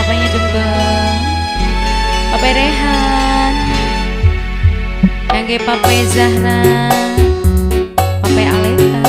Papanya Gembeng, Papa Rehan, kangge Papa Zahra, Papa Aleta.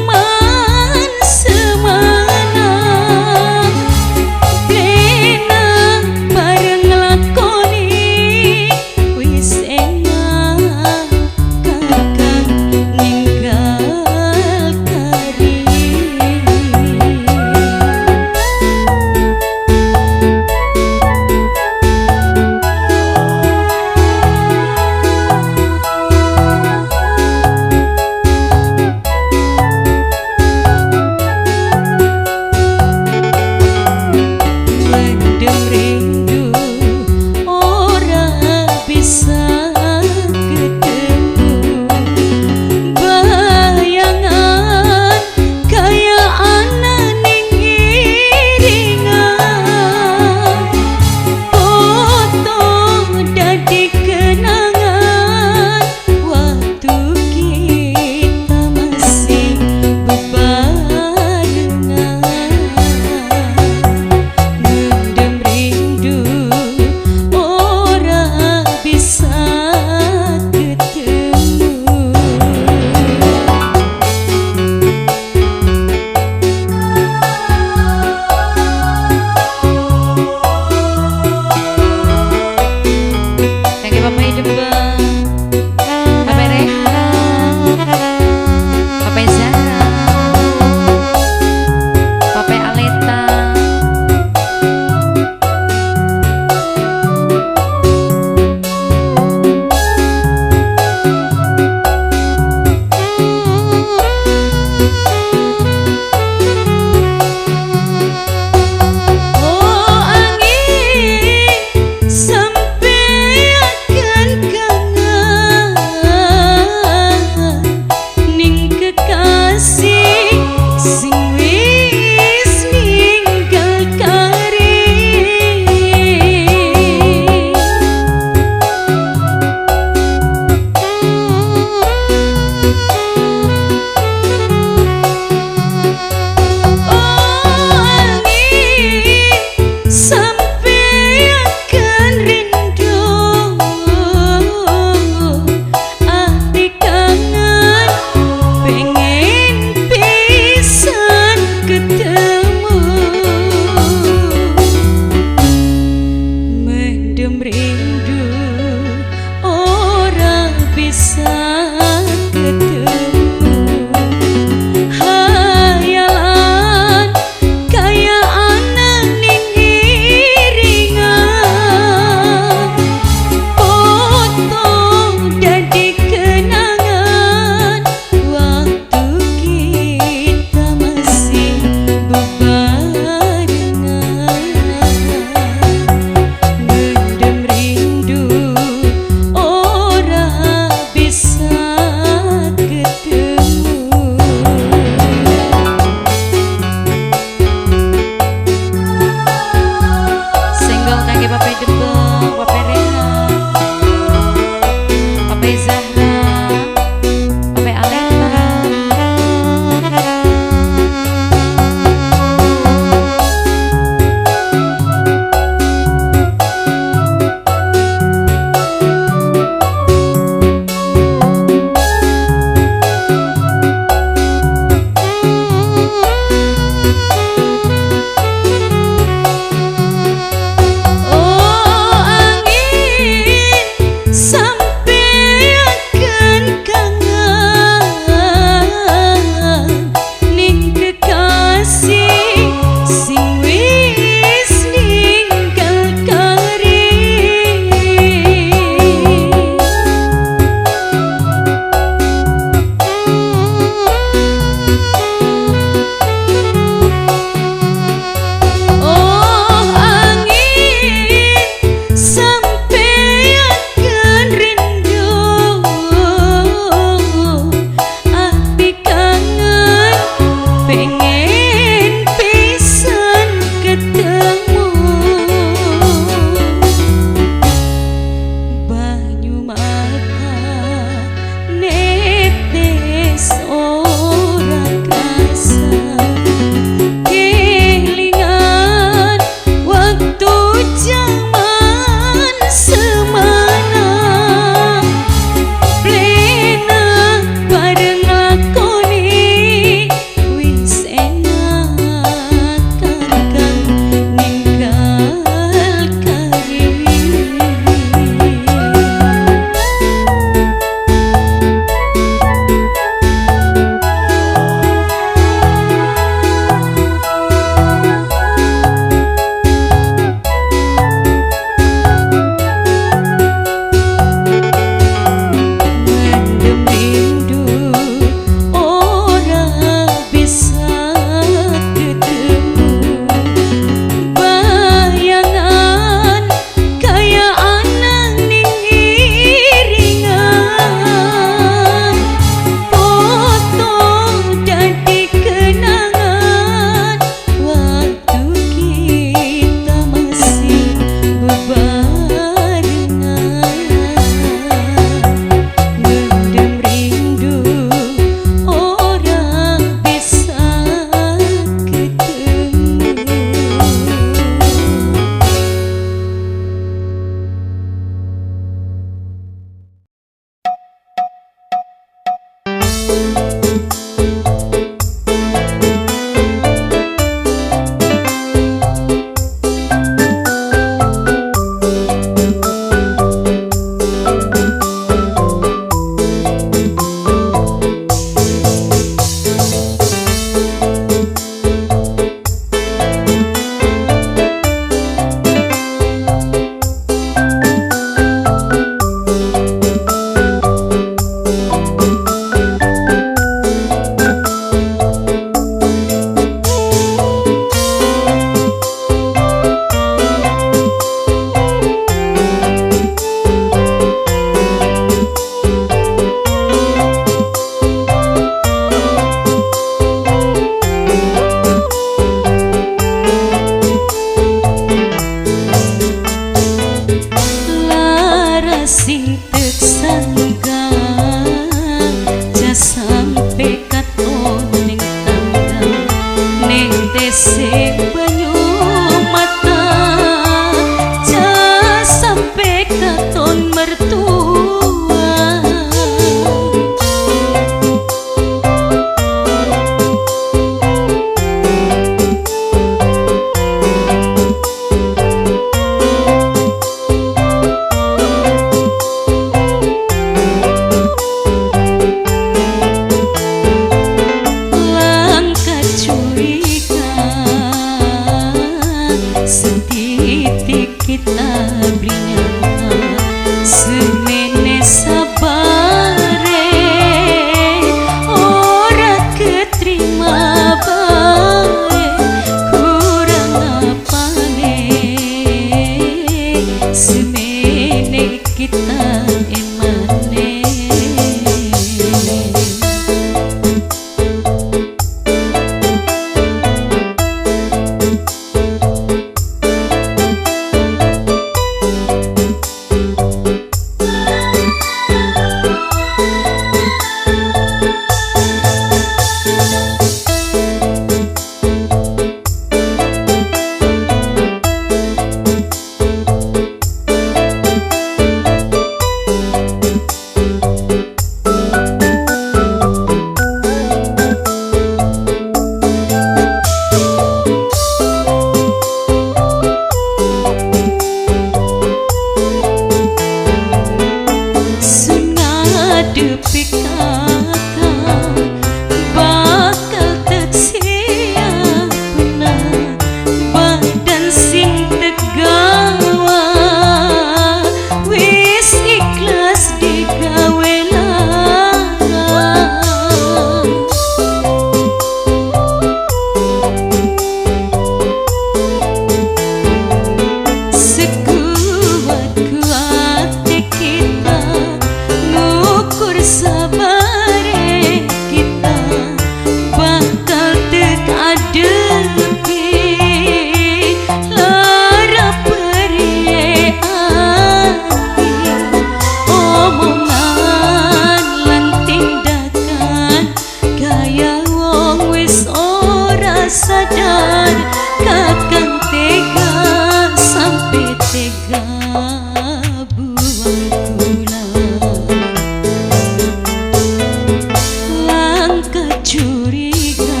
Curiga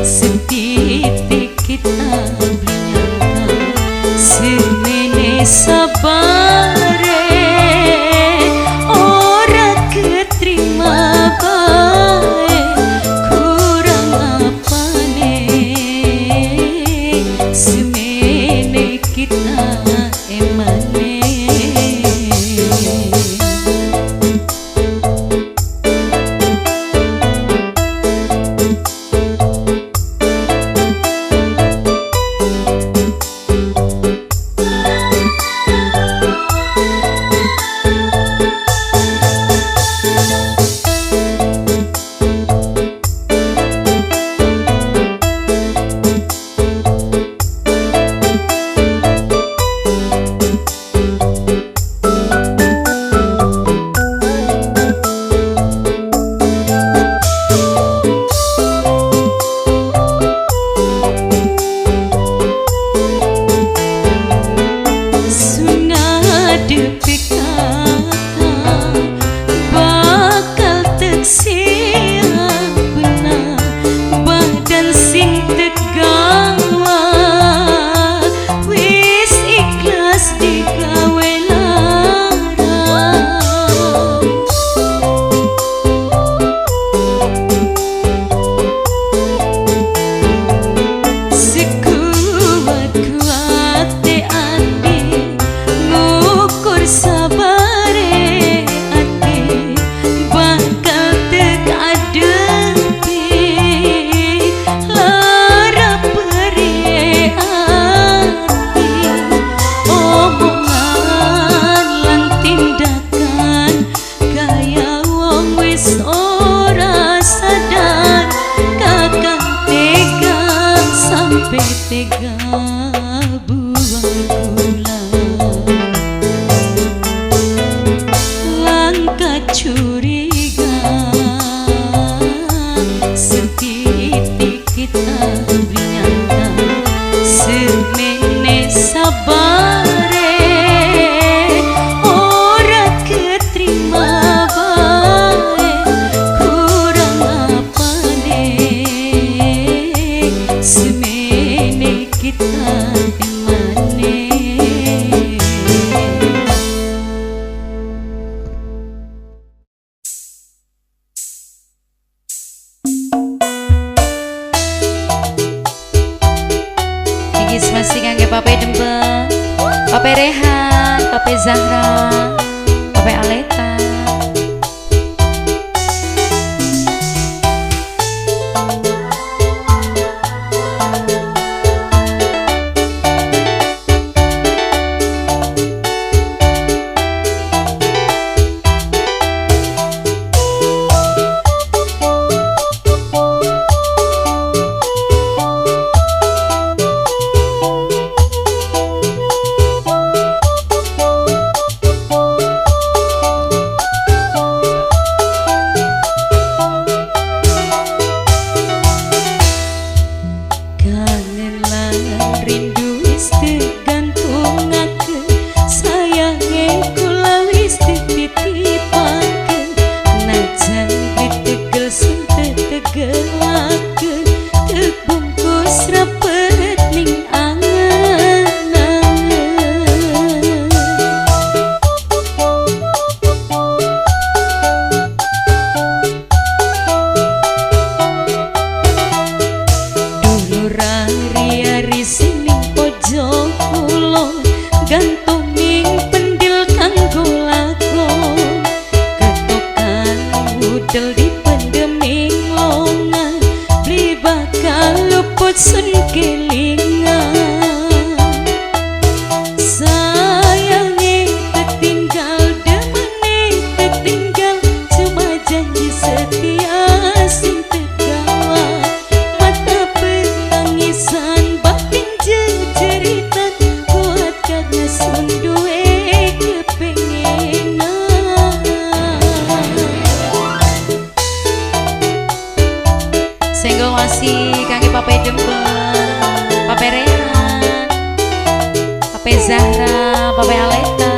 setitik kita beli nyangka semene sabare ora keterima bae kurang apane semene kita emane. Tega buang kula langkah curiga setitik kita beli nyangka semene sabare ora keterima bae kurang apane semene kita emane. Iki masih kangge Pape Dembeng, Pape Rehan, Pape Zahra, Pape Aleta. Pape Zahra, Pape Aleta.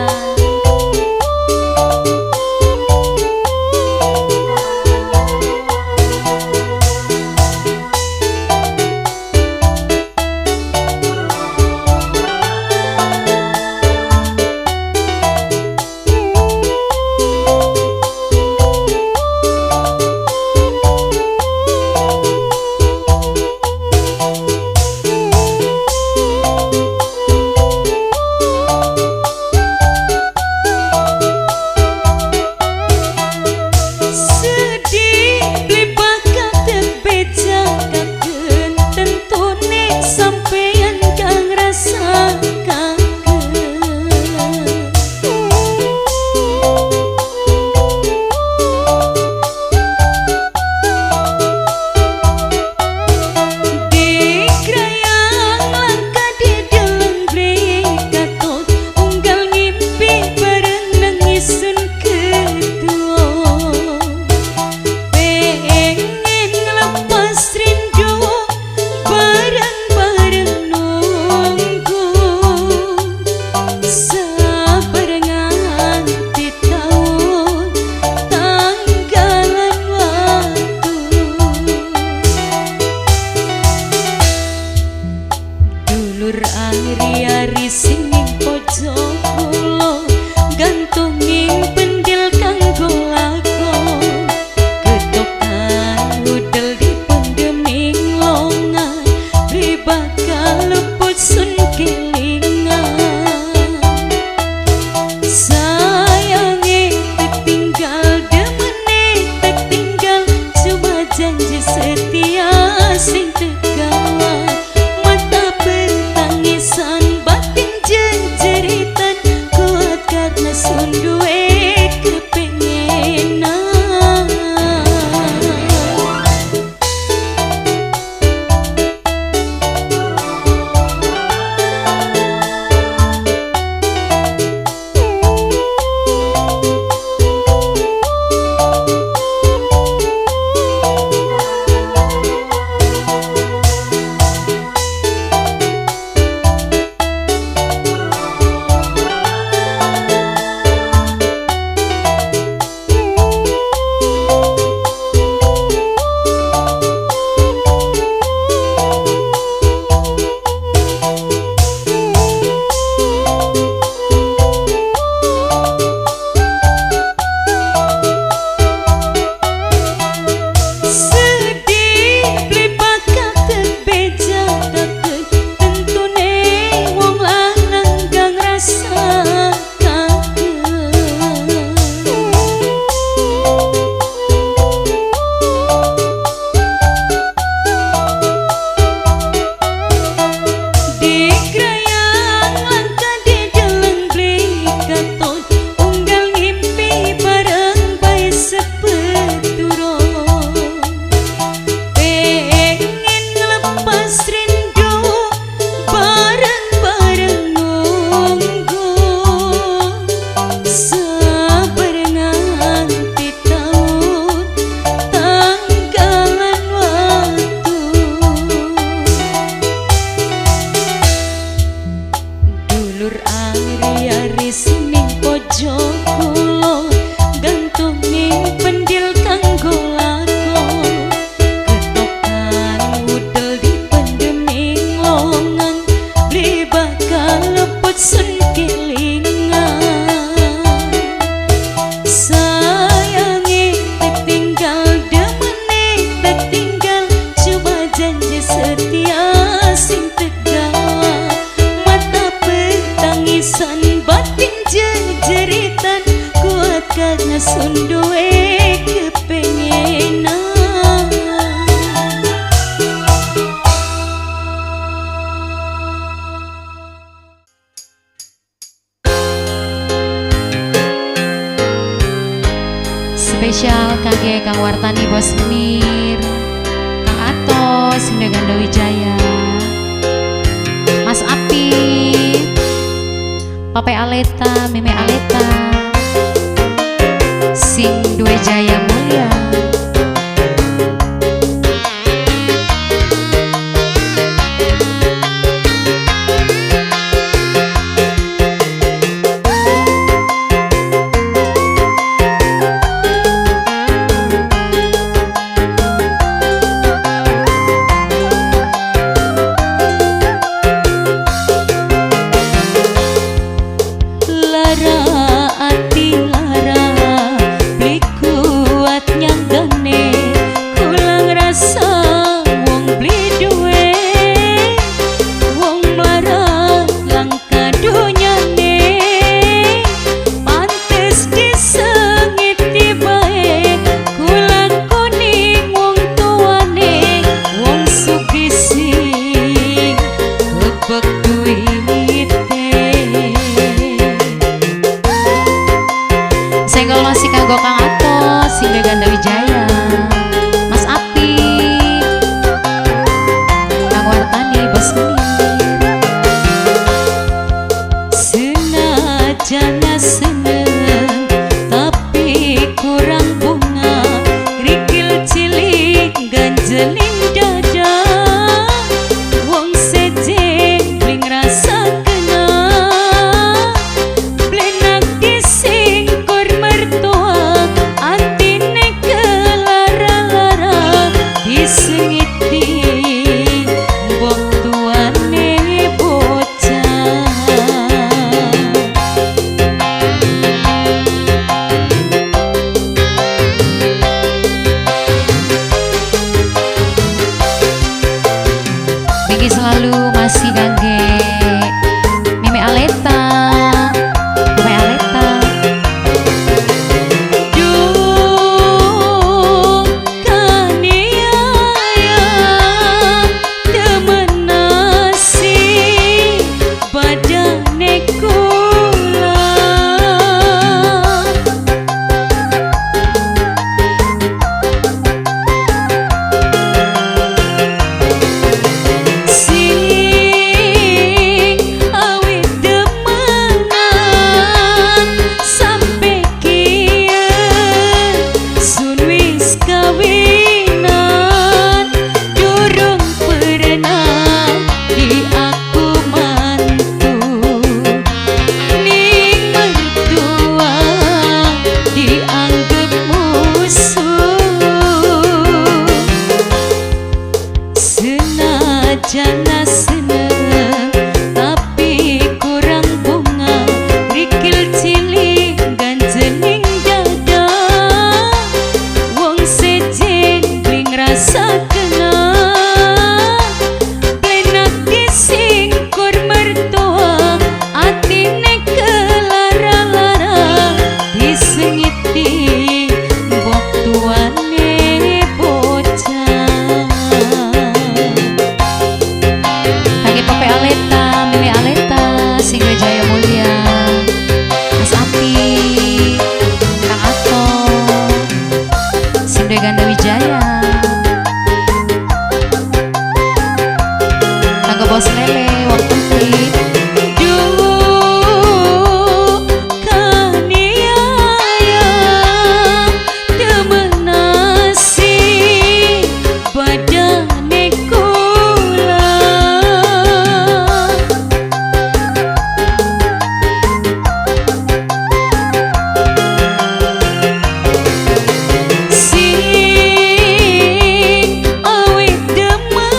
duwe kepengenan. Spesial kangge Kang Wartani Bos Menir, Kang Atos Ganda Wijaya, Mas Apip, Pape Aleta, Meme Aleta, sing duwe jaya mulia. Lara ati lara beli kuat nyanggane, kula ngrasa wong beli duwe, wong mlarat langka dunyane, pantes disengiti bae kula kuning wong tuane, wong sugih sing kebek duwite. Senggol masih kanggo Kang Atos sing Ganda Wijaya, Mas Apip, Kang Wartani Bos Menir. Senajan seneng tapi kurang bunga, kerikil cilik ganjeling dada, wong sejen beli ngrasa kena, blenak disingkur mertua, atine kelara-lara disengiti mbok tuane bocah. Iki selalu masih kangge Meme Aleta, Meme Aleta. Duh kaniaya temen nasi badane kula, sing awit demenan sampe kiye sun wis kawinan, durung pernah di aku mantu ning mertua dianggep musuh. Senajan seneng tapi kurang bunga, kerikil cilik ganjeling dada, wong sejen beli ngrasa kena, plenak disingkur mertua, atine kelara-lara disengiti mbok tuane bocah. Kangge Pape Aleta, Meme Aleta, sing Jaya Mulia, Mas Apip, Kang Ato, sing Ganda Wijaya, kanggo Bos Lele, wong Kempit. Duh kaniaya temen nasi badane kula, sing awit demenan.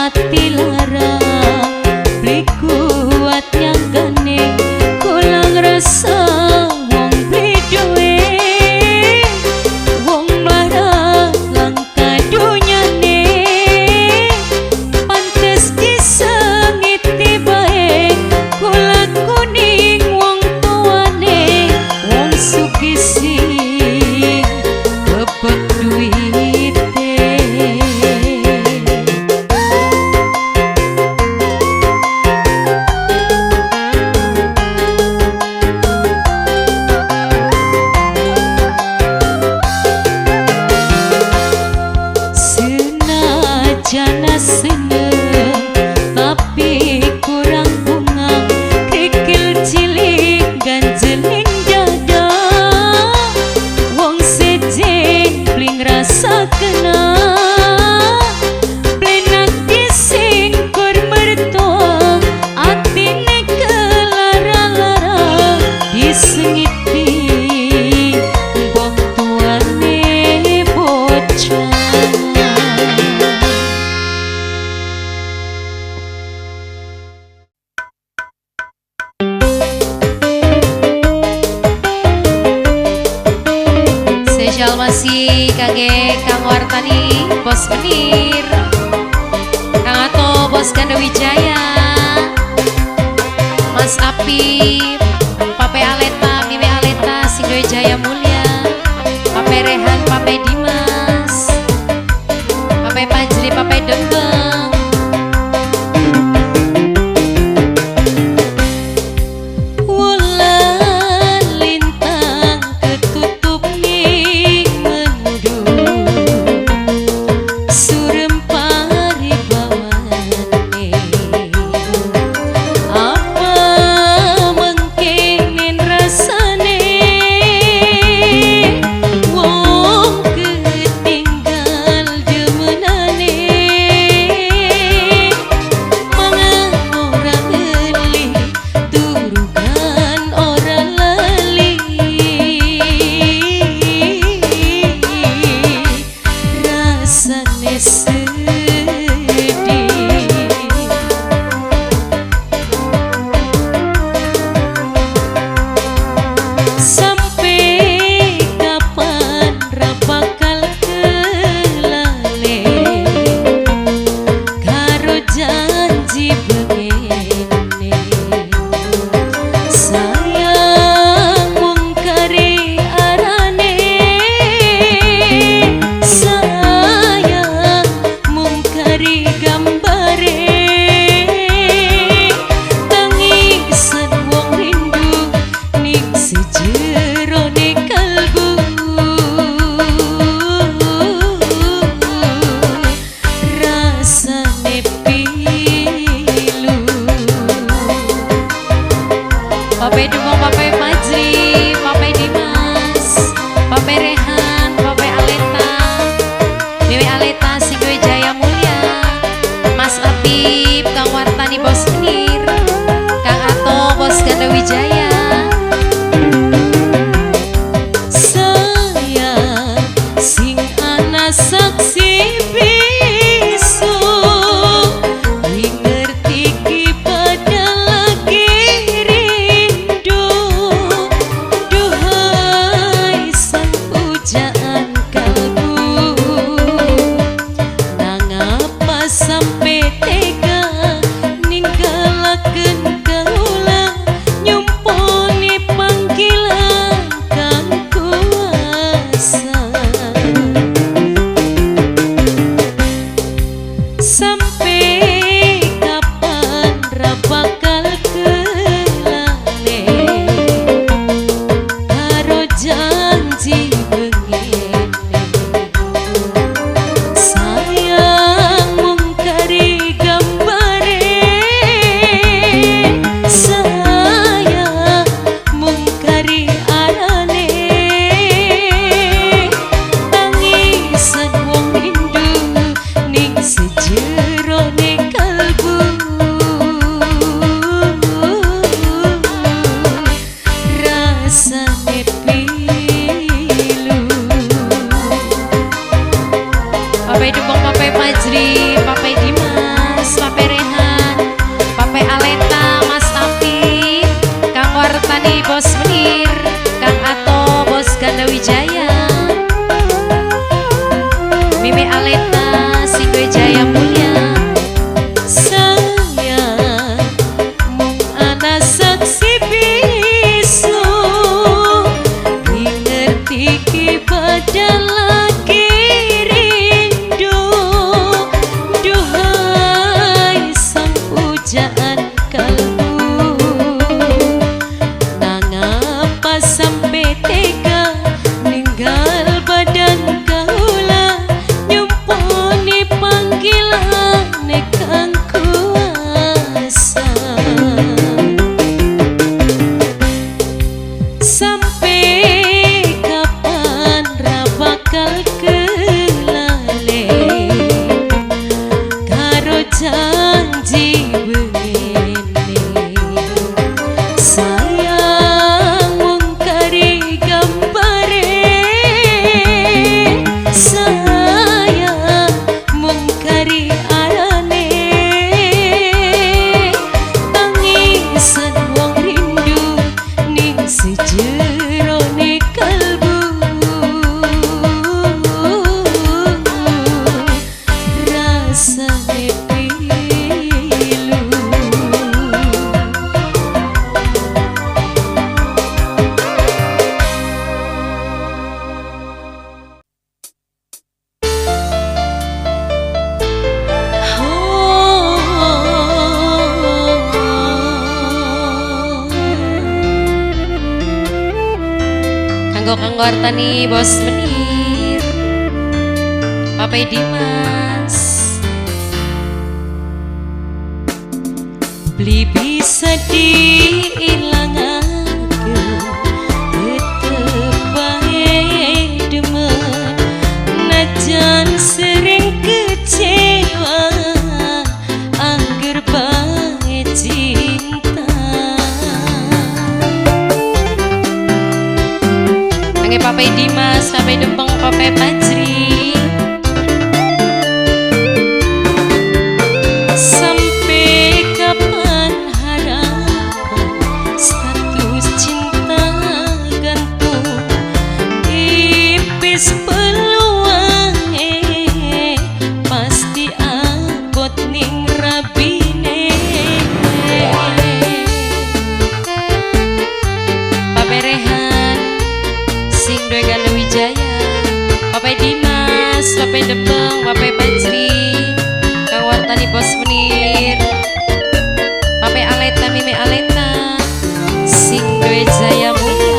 Ati lara beli kuat nyanggane kula ngrasa wong beli duwe wong mlarat langka dunyane pantes disengiti bae kula kuning wong tuane wong sugih sing kebek duwite. Senajan seneng tapi kurang bunga krikil cilik ganjeling dada wong sejen beli ngrasa kena plenak disingkur mertua atine kelara-lara disengiti mbok tuane bocah. Spesial masih kage Kang Wartani, Bos Menir, Kang Ato, Bos Ganda Wijaya, Mas Api, Pape Aleta, Mime Aleta, Singdoy Jaya Mulia, Pape Rehan, Pape Dimas, Pape Pajri, Pape Dembeng. Wulan lintang ketutup ning mendung surem paribawane apa mengkenen rasane wong ketinggal demenane mangan ora ngeli turukan ora lali rasane sedih. Sampai kapan ra bakal kelalen karo janji bengene sayang mung kari arane sayang mung kari gambare tangisan wong rindu ning sejerone kalbu rasane pilu. Pape Dumong, Pape Fajri, Pape Dimas, Pape Rehan, Pape Aleta, Dewi Aleta, Singgoy Jaya Mulia, Mas Apip, Kang Wartani Bos Menir, Kang Ato Bos Ganda Wijaya. Sayang sing ana saksi bisu ngerti ki pada lagi rindu duhai sang pujaan kalbu nangapa sampe tega ninggalaken kaula nyumponi panggilan kang kuasa sampai kapan ra bakal kelalen karo janji bengene sayang mung kari gambare sayang mung kari arane tangisan wong rindu ning sejerone Janji bengene sayang mung kari gambare, sayang mung kari arane, tangisan wong rindu ning sejerone kalbu, rasane pilu. Kanggo kanggo artani Bos Menir, Papai Dimas, beli bisa diilangake, tetep bae demen, najan sering kecewa, angger bae cinta. Kangge Papai Dimas, Papai Dempeng, Papai Pajri, sampai kapan harapan status cinta gantung, tipis peluange pasti abot ning rabine. Papai Rehan sing duwe Ganda Wijaya, Papai Dimas, Papai Dempeng, Papai Pajri, Kang Wartani Bos Menir, Papai Aleta, Mimi Aleta sing duwe Jaya Mulya.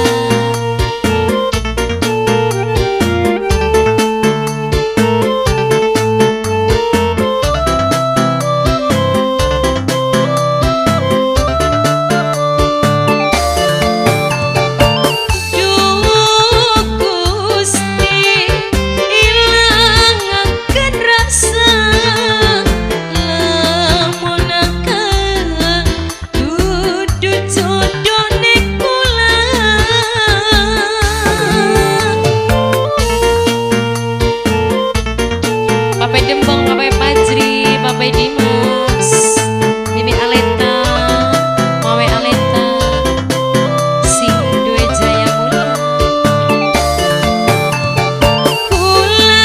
Duh Gusti ilangaken rasa lamun akan dudu jodone kula. Papai Dembong, Papai Pajri, Papai Dimas, Mimi Aleta, Mawe Aleta sing duwe Jaya Mulya. Kula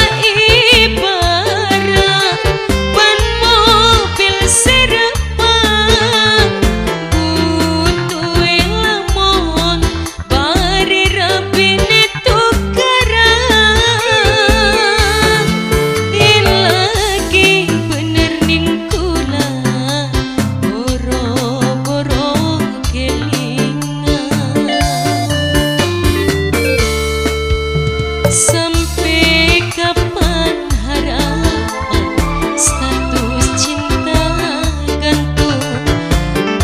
ibarat ban mobil serepan, butuhe lamun bari rabine tukaran, lagi bener ning kula boro-boro kelingan. Sampai kapan harapan status cinta gantung,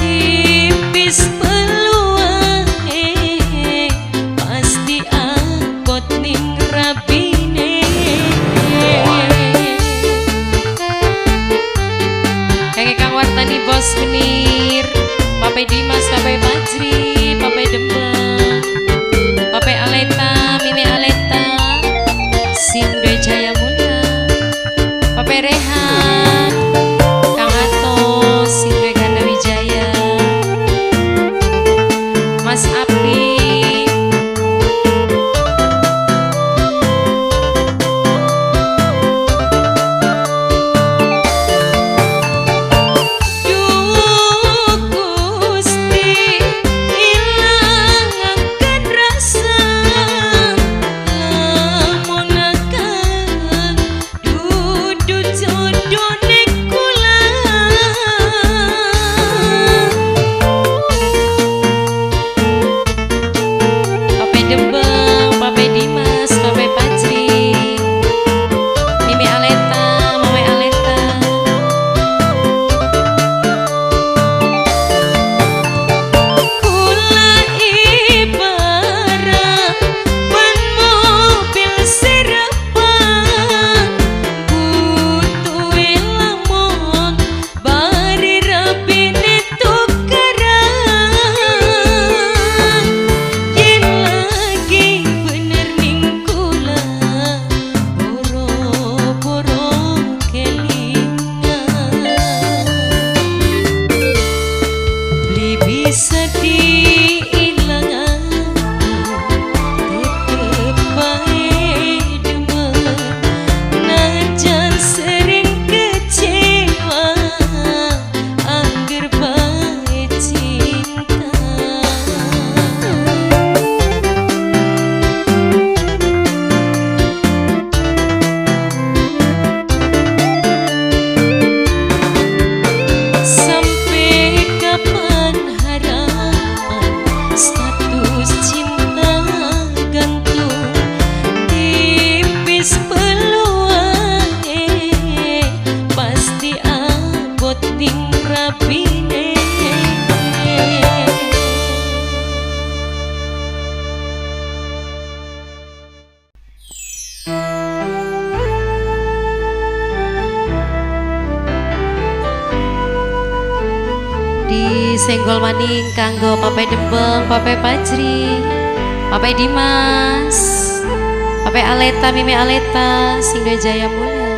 tipis peluange pasti abot ning rabine. Kangge Kang Wartani Bos Menir, Papai Dimas, Papai Pajri, Papai Dembeng, Papai Aleta, Mimi Aleta sing duwe Jaya Mulya, Papai Rehan, Kang Ato sing duwe Ganda Wijaya, Mas Api, Duh Gusti ilang Disenggol maning kanggo Pape Dembeng, Pape Pajri, Pape Dimas, Pape Aleta, Mimi Aleta, sing duwe Jaya Mulya,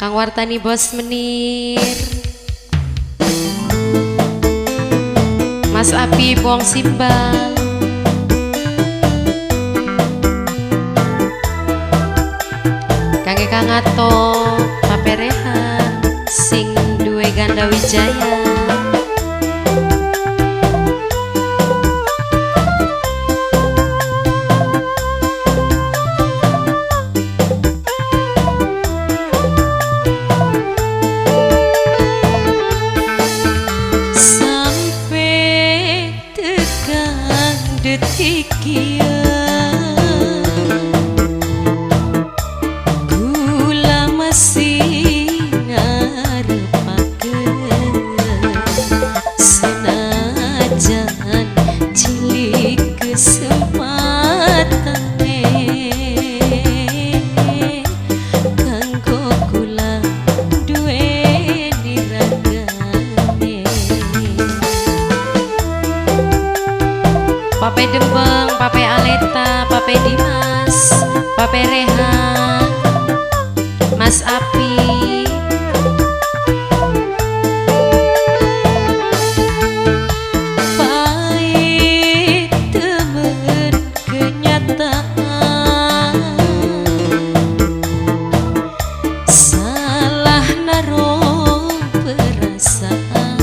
Kang Wartani Bos Menir, Mas Api Wong Simbal, Kangge Kang Ato, Pape Rehan, sing duwe Ganda Wijaya. Sampai tekan detik ieu, kula masih ngarepakeun senajan cilik kesempatane kanggo kula duweni ragane. Pape Dembeng, Pape Aleta, Pape Dimas, Pape Rehan, Mas Api, pahit temen kenyataan, salah naro perasaan,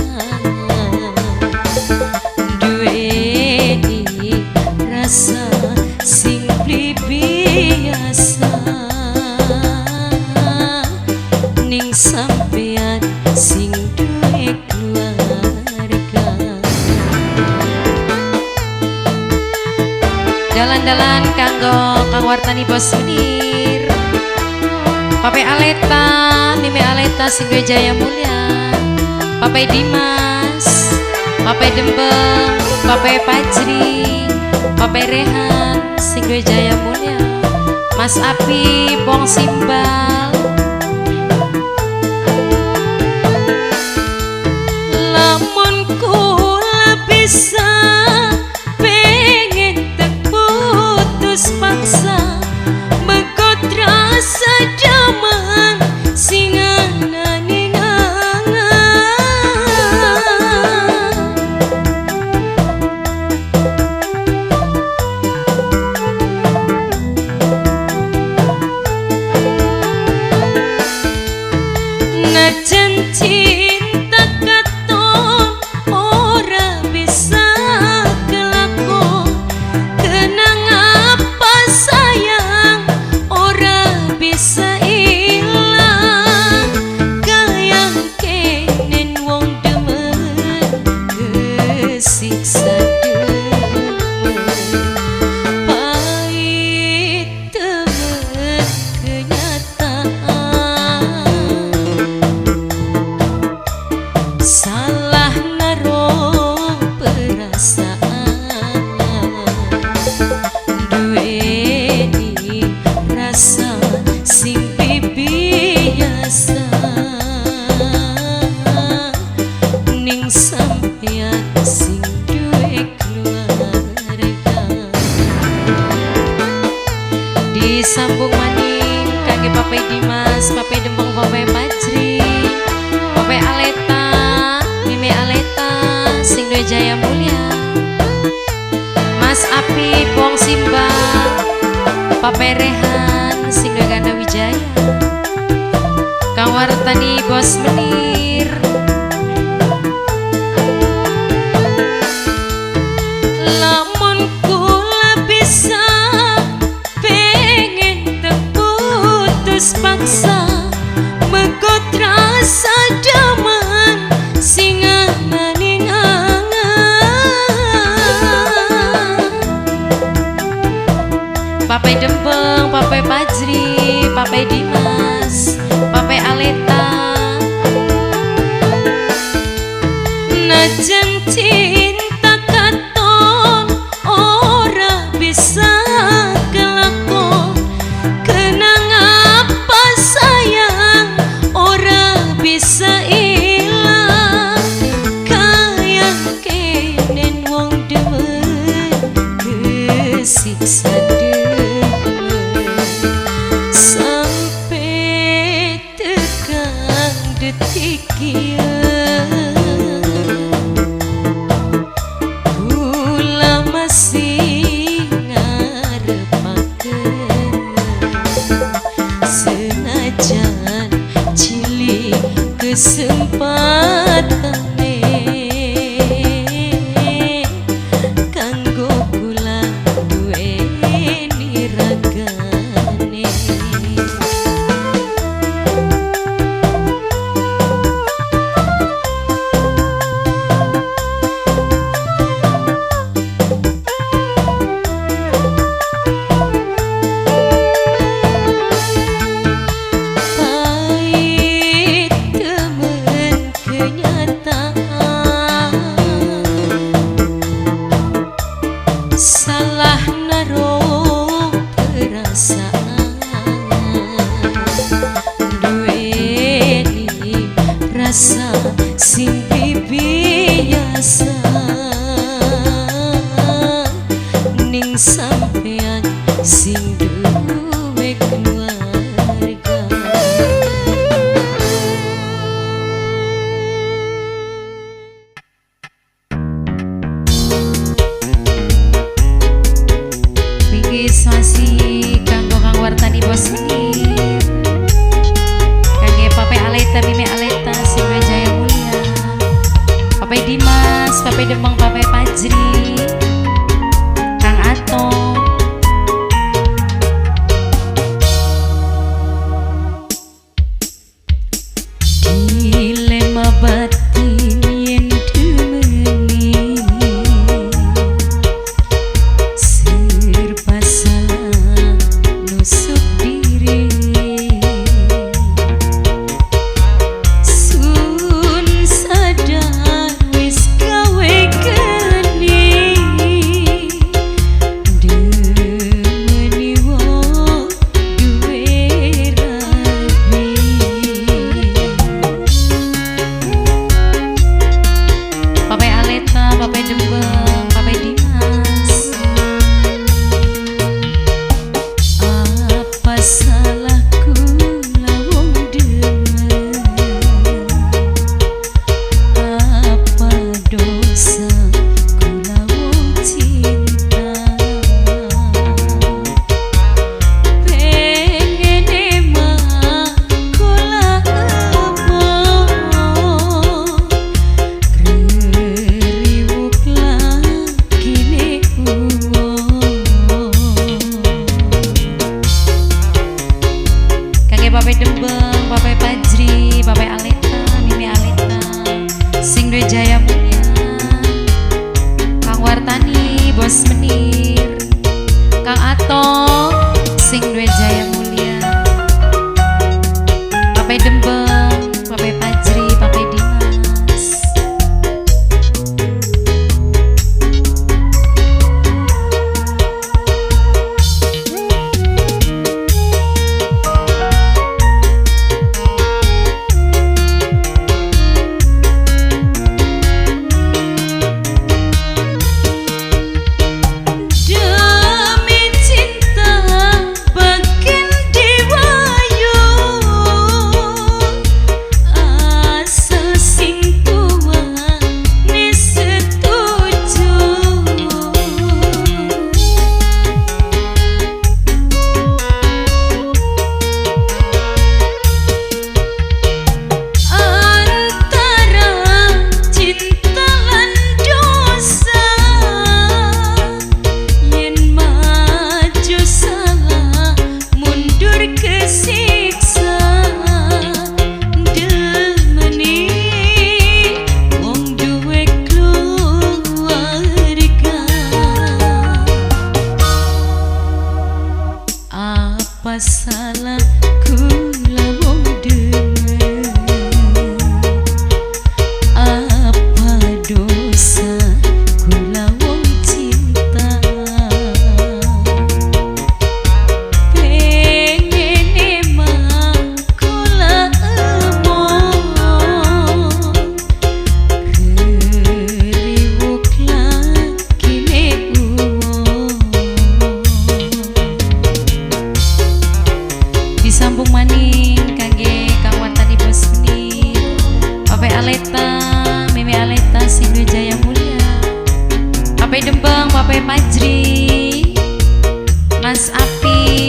duweni rasa sing beli biasa ning sampean sing duwe keluarga. Dalan-dalan kanggo Kang Wartani Bos Munir, Pape Aleta, Mimi Aleta sing duwe Jaya Mulya, Pape Dimas, Pape Dembeng, Pape Pajri, Pape Rehan sing duwe Jaya Mulya, Mas Api Wong Simbal. Lamun kula bisa pengen tek putus paksa, mengko trasa jaman sing ana ning angan. Najan cinta katon ora bisa kelakon, kenang apa sayang ora bisa ilang, kayang kenen wong demen kesiksa demen, pahit temen kenyataan, salah naro perasaan, duweni rasa sing biasa ning sampean sing duwe keluarga. Disambung maning kangge Pape Dimas, Pape Dembeng, Pape Pajri, Pape Aleta, Mimi Aleta sing duwe Jaya Mulya, Mas Api Wong Simbal, Pape Rehan sing duwe Ganda Wijaya, Kang Wartani Bos Menir. Lamun kula bisa pengen tek putus paksa, mengko trasa jaman sing ana ning angan. Pape Dembeng, Pape Pajri, Pape Dimas, Pape Aleta, najan cinta katon ora bisa kelakon, kenang apa sayang ora bisa ilang, Piyeng kula masih ngarepaken, senajan cilik kesempatane kanggo kula duweni ragane. Pahit temen kenyataan, salah naro perasaan, duweni rasa sing biasa ning sampean sing duwe keluarga. Wiki masih kanggo Kang Wartani Bos Munir, kangge Pape Aleta, Mime Aleta, Sing Jaya Mulia, Pape Dimas, Pape Demang, Pape Aleta, Mimi Aleta sing duwe Jaya Mulia, Pape Dembang, Pape Pajri, Mas Api.